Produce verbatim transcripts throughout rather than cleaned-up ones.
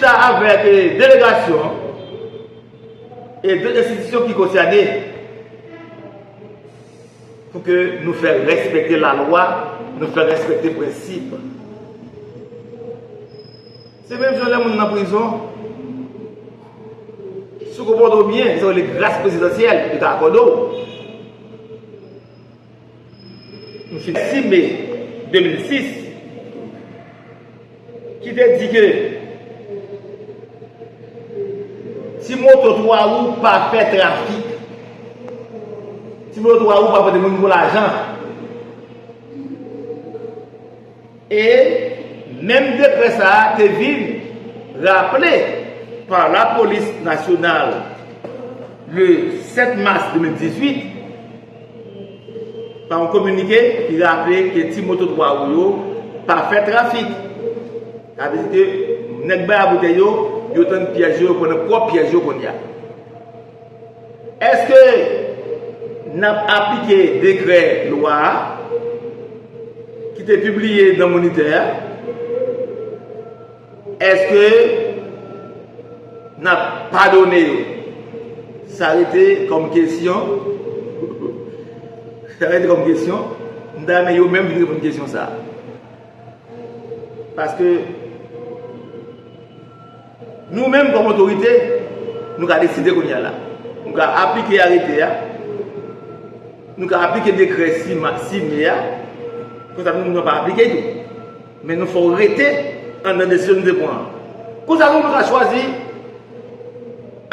Chita avèk, eh, delegasyon e de enstitisyon ki konsène pou ke nou fè respekte lalwa, nou fè respekte prensip. Se menm jan lè moun nan prizon, si w konpòte w byen, sa rele gras prezidansyèl, yo ka akòde w. Nou fin sis me de mil sis, ki te di ke ti moto twa wou pa fè trafik. Ti moto twa wou pa pote moun pou lajan. E menm dekrè sa a te vin raple pa lapolis nasyonal le sèt mas de mil dizuit, pa yon kominike ki raple ke ti moto twa wou yo pa fè trafik. Sa vle di ke nèg bay a boutèy yo, yo tann pyèj yo, yo pran nan pwòp pyèj yo kounye a. Èske n ap aplike dekrè lwa a ki te pibliye nan Monitè a? Èske n ap padone yo? Sa rete kòm kesyon. Sa rete kòm kesyon. M ta renmen yo menm vin reponn kesyon sa a. Paske nou menm kòm otorite, nou ka deside kounye a la. Nou ka aplike arete a. Nou ka aplike dekrè sis ma-, sis me a. Konsa nou, nou pa aplike tou. Men nou fè w rete anndan desizyon nou te pran an. Konsa tou nou ka chwazi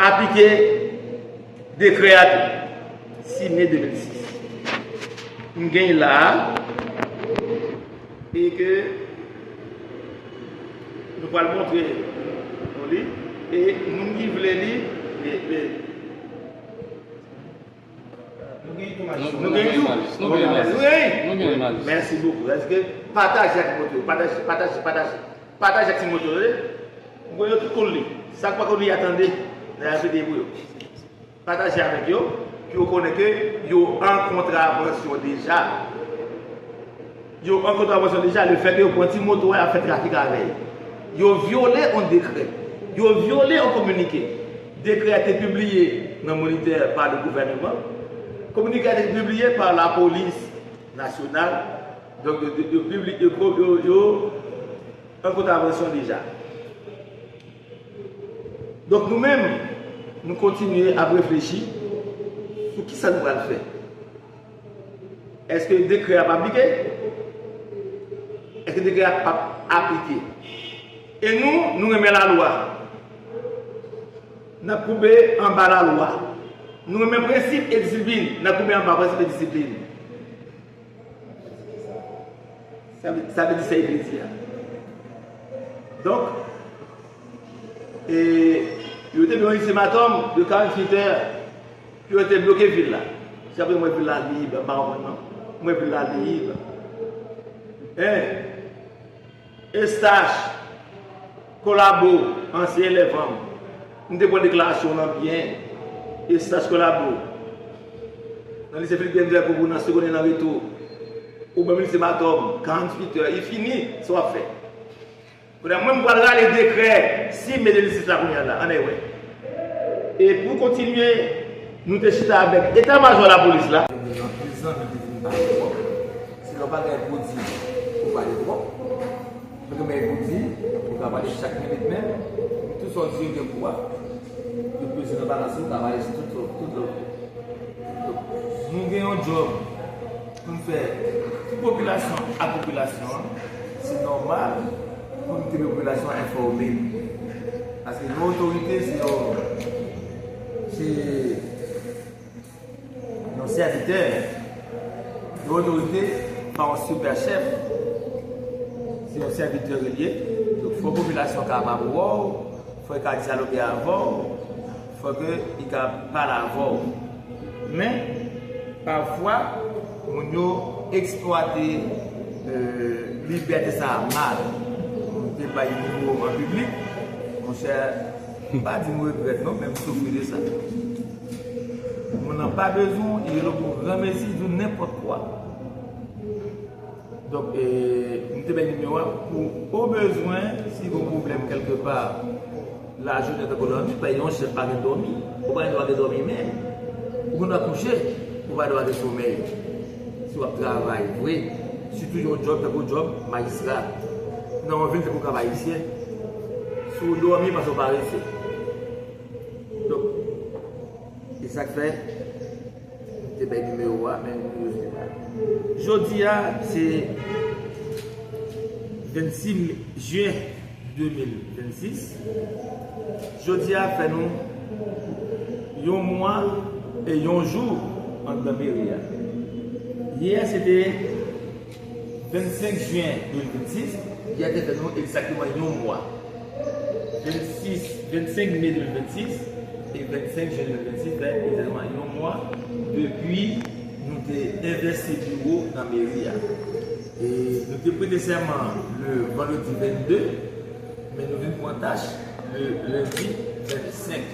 aplike dekrè a tou. Sis me de mil sis. M genyen la a. E ke nou pral montre nou li. E moun ki vle li, li, li. Nou gen imaj. Nou gen imaj. Nou gen imaj. Nou gen imaj. Mèsi bokou. Èske pataje ak moun yo? Pataje, pataje, pataje. Pataje ak ti moun yo, tande? Mwen yo tout konn li. Sa k pa konn li a, tande. N a repete pou yo. Pataje avèk yo, pou yo konnen ke yo an kontravansyon deja. Yo an kontravansyon deja, lefètke yo pran ti moto a, y ap fè trafik avè l. Yo vyole yon dekrè. Yo vyole yon kominike. Dekrè a te pibliye nan Monitè pa le gouvèneman. Kominike a te pibliye pa lapolis nasyonal. Donk, yo, yo, yo pibli-, yo, yo, yo an kontravansyon deja. Donk, nou menm, nou kontinye ap reflechi sou kisa nou pral fè. Èske dekrè a ap aplike? Èske dekrè a p ap aplike? E nou, nou renmen lalwa. N ap koube anba lalwa. Nou renmen prensip e disiplin. N ap koube anba prensip e disiplin. Sa vle, sa vle di sa e vle di a. Donk, e, yo te gen yon iltimatòm de karanntuit è pou yo te bloke vil la. Se apre mwen vil la lib, m pa konprann non. Mwen vil la lib. Hein? Estach, kolabo, ansyen elèv an m. M te pran deklarasyon w lan byen. Estach, kolabo. Nan lise Philippe Guenvert pou nan segonde nan reto. Ou ban m lise Matòm, karanntuit è, li fini, sa w ap fè. Kounye a, mwen, m pral rale dekrè sis me de mil sis la kounye a la, ann al wè. E pou kontinye, nou te chita avèk eta majò lapolis la. Nan dizan, nou te vin pale twòp. Se lè w pa gen pou di, ou pale twòp. Mwen gen bagay pou di, ou ka pale chak minit menm, tout sa w di yo gen pwa. Yo peze nan balans, ou ka pale sou tout, tout lòt. Donk, nou gen yon djòb pou n fè pou popilasyon, ak popilasyon an. Se nòmal pou n kenbe popilasyon an enfòme. Paske yon otorite, se yon, se yon sèvitè. Yon otorite pa yon sipè chèf. Se yon sèvitè ke l ye. Donk, fò popilasyon kapab wè w, fò l ka dyaloge avè w, fò ke li ka pale avè w. Men, pafwa, moun yo eksplwate, euh, libète sa a mal. Moun te bay nimewo an piblik, monchè, m pa di m regrèt non, men m soufri de sa. Moun nan pa bezwen w, li rele w pou granmesi, di w nenpòt kwa. Donk, e, m te bay nimewo a pou, o bezwen, si gon pwoblèm kèlkepa, lajounen tankou lannwit, pa yon chèf pa gen dòmi, ou pa gen dwa gen dòmi menm. Ou gen dwa kouche, ou pa dwa gen somèy. Si w ap travay vre, sitou yon djòb tankou djòb majistra, nan yon vil tankou Kap Ayisyen, si w dòmi, pase w parese. Donk, e sa k fè, m te bay nimewo a, men nou rejte la. Jodi a, se vennsis jen de mil vennsis. Jodi a, fè nou yon mwa e yon jou anndan meri a. Yè, se te vennsenk jen de mil vennsis, yè te fè nou egzakteman yon mwa. Vennsis, vennsenk me de mil vennsis e vennsenk jen de mil vennsis fè egzakteman yon mwa depi nou te envesti biwo nan meri a. E nou te prete sèman le vandredi vennde, men nou vin pran tach le lendi vennsenk.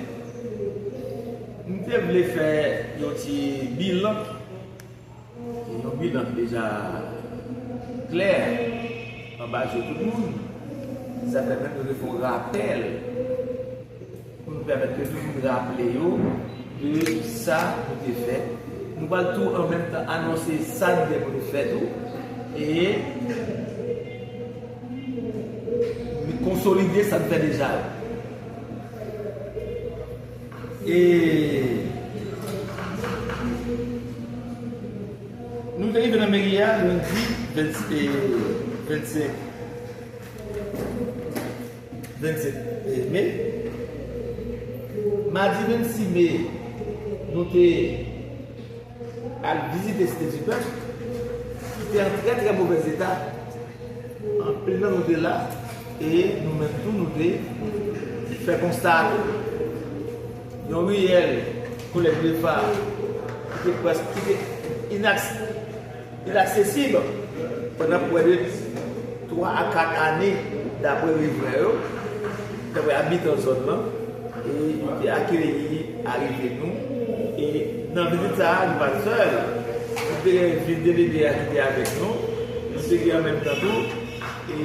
M te vle fè yon ti bilan, yon bilan ki deja klè anba je tout moun. Sa fè menm nou te fè yon rapèl pou nou pèmèt ke tout moun raple yo de sa nou te fè. Nou pral tou an menm tan anonse sa nou gen pou nou fè tou. E konsolide sa n fè deja yo. E nou te rive nan meri a lendi vennsenk, vennsenk me. Madi vennsis me, nou te al vizite Site di Pèp, ki te an trè, trè movèz eta. Anpil nan nou te la, e nou menm tou, nou te fè konsta a tou. Yon riyèl kolèg Lefa ki te prèske, ki te inaks-, inaksesib pandan prè de twa a kat ane, dapre rivren yo, dapre abitan zòn nan, e yo te akeyi arive nou. E nan vizit sa a, nou pa t sèl. Nou te gen vil delege a ki te avèk nou. Nou te gen an menm tan tou, e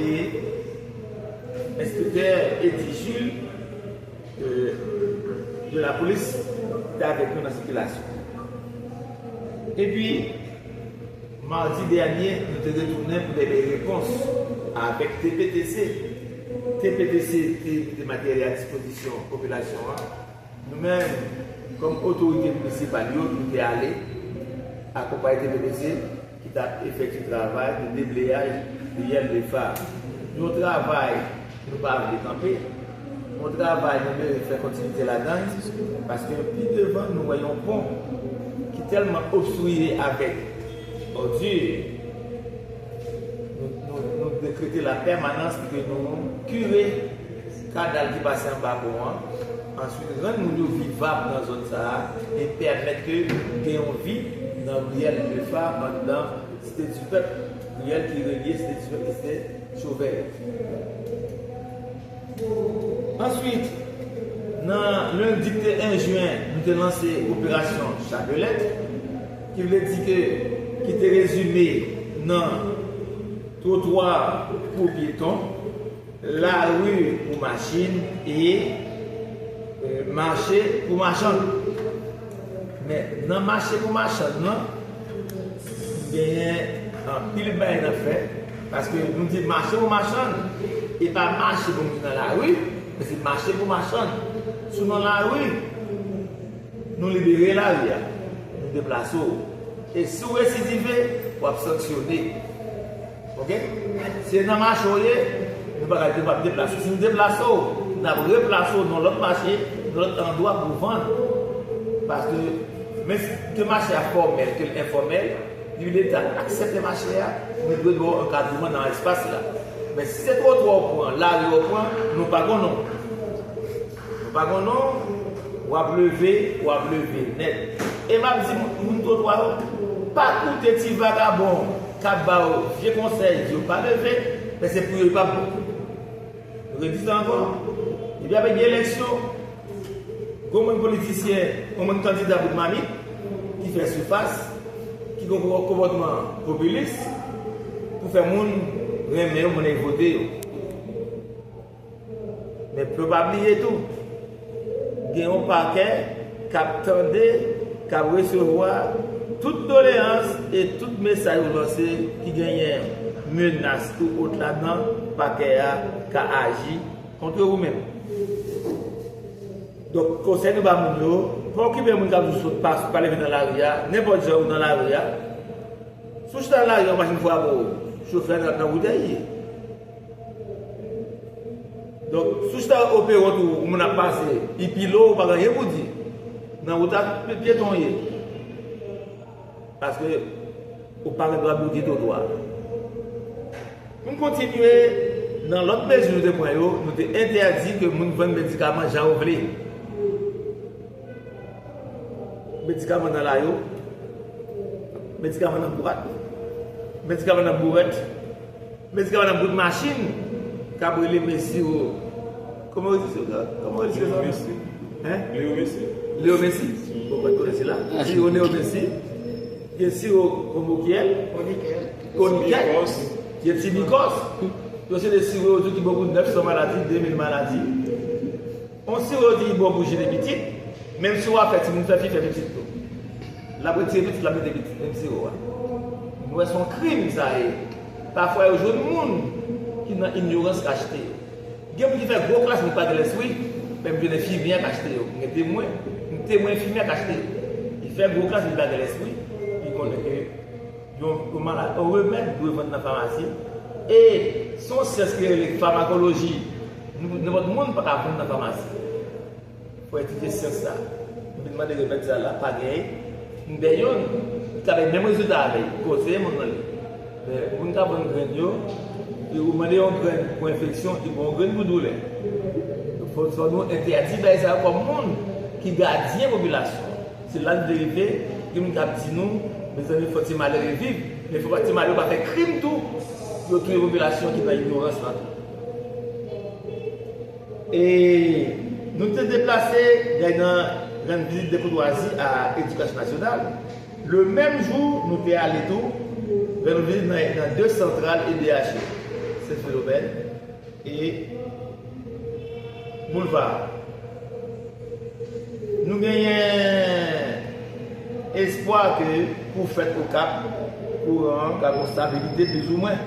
enspektè Eddy Jules, e, de la polis ki te avèk nou nan sikilasyon. Epi, madi dènye, nou te retounen pou bay repons avèk T P T C. T P T C te mete materyèl a dispozisyon popilasyon an. Nou menm, kòm otorite minisipal yo, nou te ale akonpaye T P T C ki t ap efektye travay de debleyaj riyèl Lefa. Yon travay nou pa vle kanpe, yon travay nou vle fè kontinite ladan l, paske pi devan nou wè yon pon ki tèlman obstriye avèk bòdi, nou, nou, nou dekrete la pèmanans pou ke nou kire kadal ki pase anba pon an, answit rann moun yo vivab nan zòn sa a e pèmèt ke gen yon vi nan riyèl Lefa anndan Site di Pèp, riyèl ki relye Site di Pèp e Site Chovè. Answit, nan lendi ki te en jen, nou te lanse operasyon Chapelet, ki vle di ke, ki te rezime nan twotwa pou pyeton, lari pou machin e, e, mache pou machann. Men nan mache pou machann nan, genyen anpil bagay nan fè, paske nou di mache pou machann, e pa mache pou moun nan lari, men se mache pou machann. Si w nan lari, nou libere lari a, nou deplase w. E si w residive, w ap sanksyone. Oke? Se nan mache w ye, nou pa ka, nou p ap deplase w. Si nou deplase w, n ap replase w nan lòt mache, nan lòt andwa pou vann. Paske, men ke mache a fòmèl, ke l enfòmèl, depi Leta aksepte mache a, nou dwe ba w ankadreman nan espas la. Men si se twotwa w pran, lari w pran, nou pa gon non. Nou pa gon non, w ap leve, w ap leve nèt. E m ap di moun, moun twotwa yo, pa koute ti vagabon k ap ba yo vye konsèy, di yo pa leve, men se pou yo, yo p ap bon. Redi sa ankò, depi apre gen eleksyon, gon moun politisyen, gon moun kandida bout mamit, ki fè sifas, ki gon konpòtman popilis, pou fè moun renmen yo, moun yo vote yo. Men pou yo pa bliye tou, gen yon pakè k ap tande, k ap resevwa tout doleyans e tout mesaj ou lanse ki genyen menas ou ot ladan, pakè a ka aji kont ou menm. Donk, konsèy nou ba moun yo, pa okipe moun k ap di w sot pa, pa leve nan lari a, nenpòt jan ou nan lari a. Si w chita nan lari a, yon machin frape w, chofè a nan, nan wout li ye. Donk, si w chita opewot ou, yon moun ap pase, li pile w, ou pa gen anyen pou di. Nan wout la, pye-, pyeton w ye. Paske ou pa gen dwa bloke twotwa a. Pou n kontinye, nan lòt mezi nou te pran yo, nou te entèdi ke moun vann medikaman jan yo vle. Medikaman nan layo, medikaman nan bwat, medikaman nan bourèt, medikaman nan bout machin, k ap rele Messi o. Kòman yo di sa? Kòman yo di sa? Leo Messi. Hein? Leo Messi. Leo Messi. Bon, mwen konnen sila. Siro Leo Messi. Gen siro Komokyèl. Konikèl. Konikèl. Gen Tibikòs. Yo se de siro yo di ki bon pou nèf san maladi, de mil maladi. Yon siro yo di li bon pou jene pitit, menm si w ap fè timoun fè fi fè pitit tou. L ap retire pitit, l ap mete pitit, menm siro a. Nou wè se yon krim sa ye. Pafwa yo jwenn moun ki nan inyorans k achte yo. Gen moun ki fè gwo klas, men pa gen lespri, menm jwenn enfimyè k achte yo. Gen temwen, m temwen enfimyè k achte yo. Li fè gwo klas, men li pa gen lespri, li konnen ke yon, yon malad, yon remèd dwe vann nan famasi. E se yon syans ki rele famakoloji. Nou, nenpòt moun pa ka vann nan famasi. Fò etidye syans sa. M vin mande remèd sa la, pa genyen. M gen youn ki ka bay menm rezilta avè l. Konseye moun nan li. Men moun k ap vann grenn yo, e ou mande yon grenn pou enfeksyon, li ba w yon grenn pou doulè. Donk, fò, fò nou entèdi bagay sa yo kòm moun ki gadyen popilasyon. Se la n vle rive, gen moun k ap di nou, mezanmi, fò ti malere viv, men fò ti malere pa fè krim tou, pou yo touye popilasyon ki nan inyorans lan tou. E nou te deplase, gade nan rann vizit de koutwazi a Edikasyon Nasyonal. Le menm jou, nou te ale tou, rann vizit nan, nan de santral E D H yo, Sen Filomèn e Boulva. Nou genyen espwa ke pou fèt Okap, kouran an ka gon stabilite plizoumwen.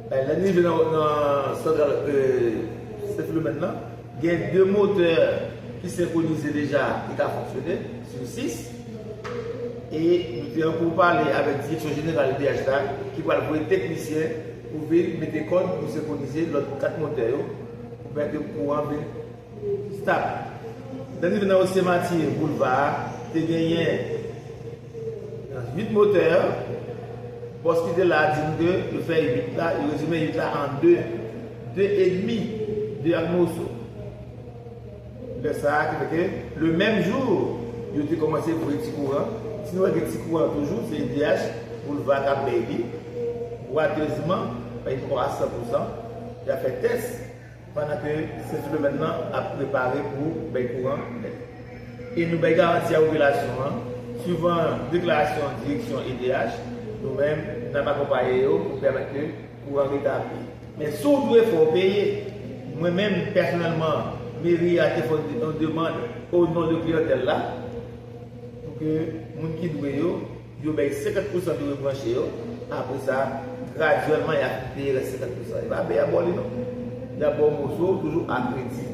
E, lè n rive nan, nan santral, e, Sen Filomèn nan, gen de motè ki senkwonize deja, ki ka fonksyone sou sis. E nou te an pou pale avèk Direksyon Jeneral E D H la, ki pral voye teknisyen pou vin mete kòd pou senkwonize lòt kat motè yo, pou pèmèt ke kouran vin stab. Lè n rive nan Osye Matye Boulva a, te genyen uit motè. Bòs ki te la a di nou ke yo fè uit la, yo rezime uit la an de, de edmi, de ak moso. Lè sa a, ki fè ke le menm jou, yo te kòmanse voye ti kouran. Si nou wè gen ti kouran toujou, se E D H Boulva k ap bay li. Bwatezman, men li poko a san pou san. Y ap fè tès. Pandan ke Sen Filomèn nan ap prepare pou bay kouran nèt. E nou bay garanti a popilasyon an, swivan deklarasyon direksyon E D H, nou menm, n ap akonpaye yo pou pèmèt ke kouran retabli. Men si w dwe fè w peye, mwen menm, pèsonèlman, meri a te fè yon demann o non de kliyantèl la, pou ke moun ki dwe yo, yo bay senkant pousan pou yo branche yo. Apre sa, gradyèlman, y ap peye rès senkant pousan. E pa bay abòli non. Y ap ba w moso toujou a kredi.